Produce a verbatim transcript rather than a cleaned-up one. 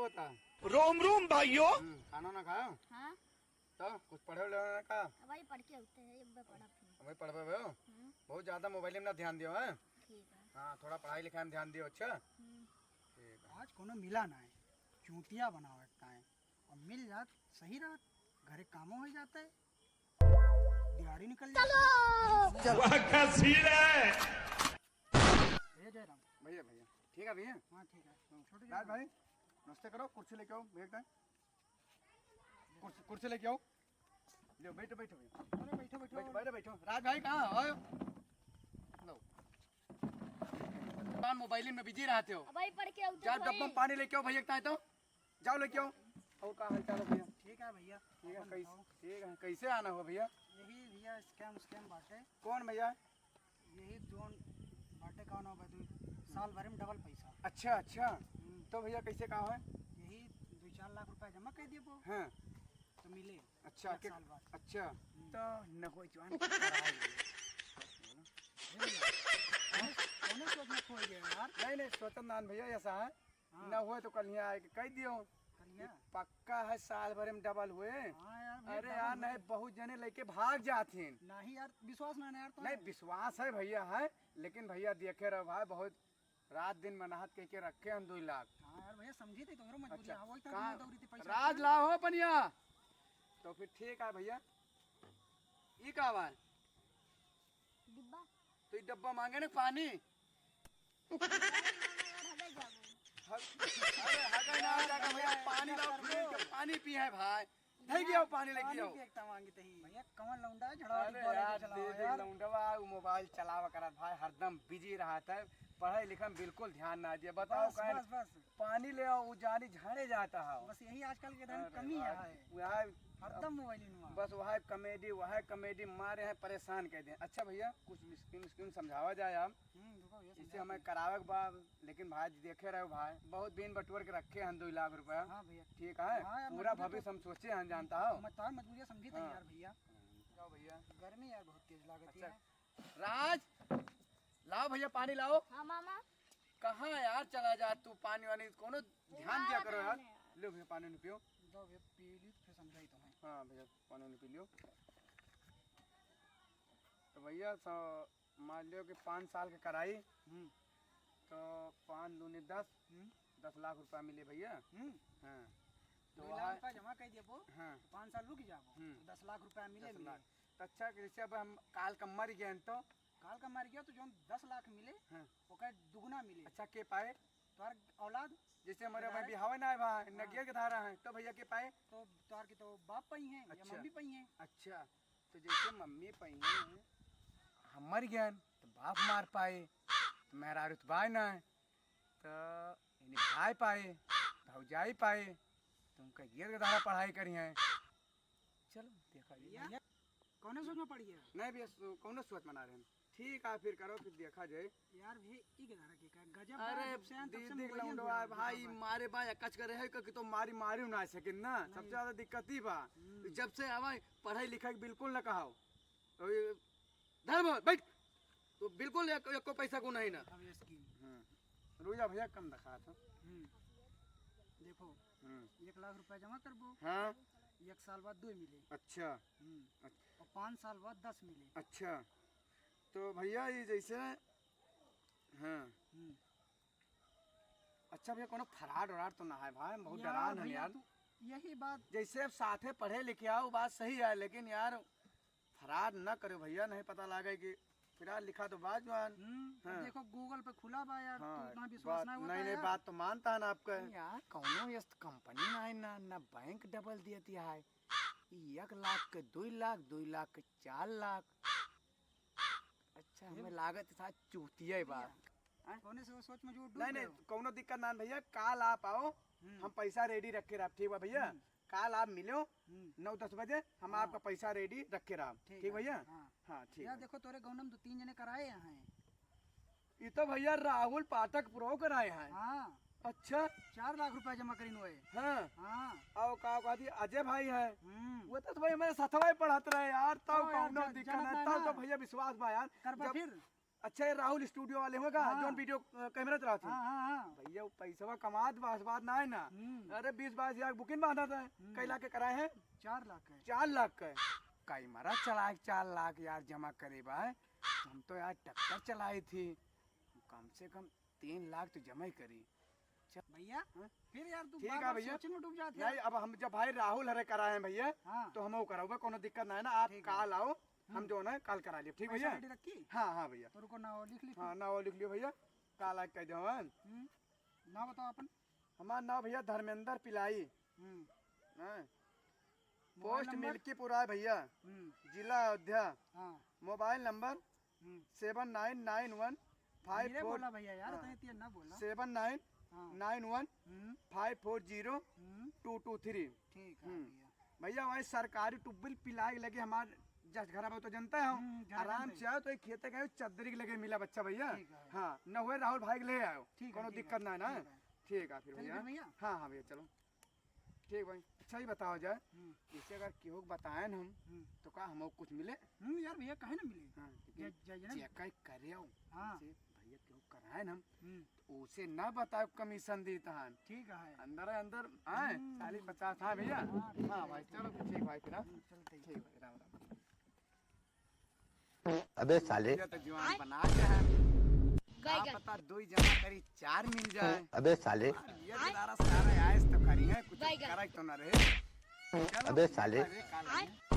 का? रोम रोम भाइयों। हम्म, खाना ना खायो? हाँ। तो कुछ पढ़े ले ना का? अब भाई पढ़ के उठे हैं, अब पढ़ा फिर। अब भाई पढ़बे हो? हम्म। बहुत ज्यादा मोबाइल में ना ध्यान दियो, हैं? ठीक है। हाँ, थोड़ा पढ़ाई लिखाई में ध्यान दियो, अच्छा? हम्म। ठीक है। आज कोनो मिला ना है, चूतिया बनावे का है, और मिल जात सही रहत, घरे कामो हो जाता है, दिहाड़ी निकल जाता है। वाह, क्या सीन है। भैया जय राम। भैया, भैया, ठीक है भैया। हाँ, ठीक है। हाँ। छोटे राज भाई, नमस्ते करो, कुर्सी लेके आओ, भैया का। कुर्सी, कुर्सी लेके आओ। लो, बैठो, बैठो भैया। अरे, बैठो, बैठो। बैठो, बैठो, बैठो। राज भाई, कहाँ हो? लो। कौन मोबाइल में बिजी रहते हो? अब भाई पढ़ के उठे जाओ, भाई। डब्बा में पानी लेके आओ भैया, कहाँ है तो? जाओ लेके आओ। और का हाल चाल है भैया? ठीक है भैया, ठीक है, अपन कैसे, बताओ। ठीक है, कैसे आना हुआ भैया? यही भैया स्कैम स्कैम बाटे। कौन भैया? यही जोन बाटे का ना भाई, साल भर में डबल पैसा। अच्छा, अच्छा। हम्म। तो भैया कैसे का है? यही दो चार लाख रुपया जमा कर दिए वो। हाँ। तो मिले। अच्छा, एक के, साल बाद। अच्छा। हम्म। तो न कोई जवान कौन सोच में खो गया यार? नहीं, नहीं, सोचन दान भैया ऐसा है। हाँ। न हुए तो कल यहाँ आके कह दियो। कल यहाँ? कि पक्का है, साल भर में डबल हुए। हाँ यार, भैया, अरे डबल यार, हुए। नहीं, बहुत जने लेके भाग जाथिन। नहीं यार, विश्वास ना, ना यार, तो नहीं, है। विश्वास है भैया, है, लेकिन भैया देखे रहो भाई, बहुत रात दिन मेहनत कह के रखे हम दो लाख। हाँ यार भैया, समझी थी तोहरो मजबूरी। अच्छा, हाँ, वही तो कहाँ? मैं दौड़ी थी पैसा। राज लाओ हो पनिया। तो फिर ठीक है भैया, ई का बा? डिब्बा। तो ई डब्बा मांगे ना पानी। हग-, अरे, हगे ना, जाके भैया, पानी लाओ, पी के पानी पिए हैं भाई। धई के आओ, पानी लेके पानी आओ। पिए के तमांग तही। भैया, कवन लौंडा है, झड़वा अरे टिप्पा लेके यार, चलावा दे दे यार। लौंडवा, उ मोबाइल चलावा करत भाई, हरदम बिजी रहत है, पढ़ाई लिखई में बिल्कुल ध्यान ना दिए। बताओ, बस, काहे बस, बस। पानी ले आओ, उ जानी झाड़े जाता है। बस यही आजकल के धन अरे कमी यार, है। वह हरदम मोबाइल में। बस वह कॉमेडी, वह कॉमेडी मारे हैं, परेशान कर दे। अच्छा भैया, कुछ स्कीम, स्कीम समझावा जाए आप। हम्म, रुको भैया, इससे समझाते हमें हैं। करावे के बा, लेकिन भाई देखे रहो भाई, बहुत दिन बटोर के रखे हैं दो लाख रुपया। हाँ भैया। ठीक है, हाँ यार, पूरा मजबूरी भविष्य तो हम सोचे हैं, जानता हो। मैं तार मजबूरियाँ समझी थे हाँ। यार भैया। जाओ भैया। गर्मी यार बहुत तेज लागत अच्छा। है। राज, लाओ भैया पानी लाओ। हाँ मामा। कहाँ यार चला जा तू, पानी वानी कोनो ध्यान दिया करो यार। लो भैया पानी नहीं पियो। दो भैया पी ली, फिर समझाई तुम्हें। हाँ भैया पानी नहीं पी लियो। तो भैया स-, मान लियो कि पाँच साल के कराई, हम्म। तो पाँच दूनी दस, हम्म। दस लाख रुपया मिले भैया। हम्म। हाँ। तो दो लाख वहाँ रुपया जमा कर दिए वो, हाँ। तो पाँच साल रुक जाबो, हम्म। तो दस लाख रुपया मिले, दस लाख। मिले। तो अच्छा, जैसे अब हम काल का मर गए तो? काल का मर गया तो जौन दस लाख मिले, हाँ। ओकर दुगुना मिले। अच्छा, के पाए? तोहर औलाद। जैसे हमारे भाई बिहावे ना है भाई, हाँ। नगिया के धारा है, तो भैया के पाए? तो तोहर के तो बाप पाई हैं या अच्छा। मम्मी पाई हैं। अच्छा। तो जैसे मम्मी पइहें, हम मर गएन, तो बाप मार पाए, तो मेहरारू तो बाय ना, तो यानी भाई पाए, भौजाई पाए, तो उनका गिर के धारा पढ़ाई करी हैं। चलो, देखा जाए। भैया, कौने सोच में पड़ गया? नहीं भैया, सो-, कौनो सोच में ना रहे। ठीक है, फिर करो, फिर देखा जाए। यार भैया, ई के धारा के का? गजब बा, अरे जब से आन तब से दीदी मोबाइल लौंडवा जुड़ा भाई, हुआ बा। मारे बा, अकच करे है, कि तो मारी, मारी ना सकिन ना। नहीं। सबसे ज्यादा दिक्कत ही बा। हम्म। जब से आवा, पढ़ाई लिखाई बिल्कुल ना कहाओ। अभी धर बा, बैठ। तो बिल्कुल एक, एको पैसा को नहीं ना। अब ये स्कीम। हाँ। रुक जा भैया, कम दिखा था। हम्म। देखो, हम्म। एक लाख रुपया जमा करबो। हाँ। एक साल बाद दो मिले। अच्छा। हम्म। अच्छा। और पाँच साल बाद दस मिले। अच्छा। तो भैया, ये जैसे, हाँ। हम्म। अच्छा भैया, कोनो fraud व्रॉड तो ना है भाई? हम बहुत यार डरान है भैया, यार। तू यही बात। जैसे अब साथे पढ़े लिखे आओ, बात सही है, लेकिन यार fraud ना करो भैया, नहीं पता लागे कि पढ़ा लिखा तो बा जवान। हम्म, हाँ। देखो Google पे खुला बा यार, तू हाँ, उतना विश्वास बात, ना होता नहीं, है नहीं, यार। बात तो मानता है ना आपका। यार, कौनो यस्त कंपनी ना है ना, ना बैंक डबल दियती है। ई एक लाख के दुई लाख, दुई लाख के चार लाख। अच्छा, हमें लागत था चूतिया ही बा। भैया, हैं? कौने से वो सोच में जो डूब नहीं, गए नहीं, हो? कौनो दिक्कत ना भैया, काल आप आओ, हम्म। हम पैसा ready रखे रहा, ठीक बा भैया? हम्म। काल आप मिलो, हम्म। नौ दस बजे, हम हाँ। आपका पैसा ready रखे रहा, ठीक ठीक है, भैया? हाँ। हाँ, ठीक यार है। देखो, तोरे गौनम दो तीन जने कराए हैं। ई तो भैया राहुल पाठक प्रो कराए हैं। हाँ। अच्छा। चार लाख रुपया जमा करीन हुए। हाँ। हाँ। आओ का कहती अजय भाई है। हम्म। वो तो भाई हमारे साथवा ही पढ़त रहे यार, तब हाँ यार, कौनो ज-, दिक्कत जनत नहीं, नहीं तब ना। तो भैया विश्वास बा यार। करबा जब फिर? अच्छा, ये राहुल स्टूडियो वाले हुए का, हाँ। जौन वीडियो, अ, कैमरा चलाते हैं? हाँ, हाँ, हाँ। भैया, वो पैसवा कमात बास बात ना है ना। हम्म। अरे, बीस बाईस हजार booking बांधा था। हम्म। कै लाख के कराए हैं? चार लाख के। चार लाख के। कैमरा चला के चार लाख यार जमा करे बा, तो हम तो यार ट्रैक्टर चलाई थी, कम से कम तीन लाख तो जमा ही करी। चल। भैया, हाँ? फिर यार तू ठीक बार है बार भैया। सोचे में डूब जात है। नहीं, अब हम जब भाई राहुल हरे कराए हैं भैया, हाँ। तो हम वो कराऊंगा, कोनो दिक्कत ना है ना, आप ठीक है। काल आओ, हम हम्म। जो ना काल करा लिए, ठीक पैसा भैया? ready रखी? हाँ, हाँ भैया। तो रुको, नाव लिख ली। हाँ, नाव लिख लियो भैया, काल आके कह दो, हाँ। हम्म, नाव बताओ अपन। हमार नाव भैया धर्मेंद्र पिलाई। हम्म। हाँ। Mobile post number? मिल्कीपुर है भैया, हम्म। जिला अयोध्या। हाँ। मोबाइल नंबर हम्म। Seven nine nine one five four धीरे बोला भैया यार, हाँ। इतने तेज ना बोला। सेवन नाइन नाइन वन हाँ। हम्म। फाइव फोर जीरो हम्म। Two two three. ठीक है हम्म। भैया। भैया, वही सरकारी ट्यूबवेल पिलाए के लगे हमार जस घर अब तो जनता है, हम्म, घर आराम जनता से है। आओ तो एक खेते का चद्दरी के लगे मिला बच्चा भैया। ठीक है। हाँ, न हुए राहुल भाई के ले आओ, ठीक है, कोनो ठीक दिक्कत है, ना है ना। ठीक है। ठीक है फिर चलिए भैया। फिर भैया। हाँ, हाँ भैया, चलो। ठीक भाई, अच्छा ही बताओ जाए, हम्म। इसे अगर केहू के बताएन हम, हम्म। तो का हमको कुछ मिले? हम्म, यार भैया, काहे ना मिले? हाँ, लेकिन जय, जय, जय। जे काई करे हो, हाँ। जैसे भैया केहू कराएन हम, हम्म। तो उसे ना बताओ कमीशन दी तहान। ठीक है। अंदर है, अंदर आए, हम्म। चालीस पचास, हाँ भैया? हाँ, ठीक हाँ है, भाई, ठीक चलो, है। ठीक भाई, फिर, हाँ? हम्म, चलते हैं। ठीक भाई, राम राम। अबे साले। ये तो जवान बना के है। क्या बैगन। पता दो ही जमा करी, चार मिल जाए। अबे साले। ये बेचारा सारा आयस तो करी है, कुछ बैगन। करे तो ना रहे। चलो, अबे साले। अरे, काल आए।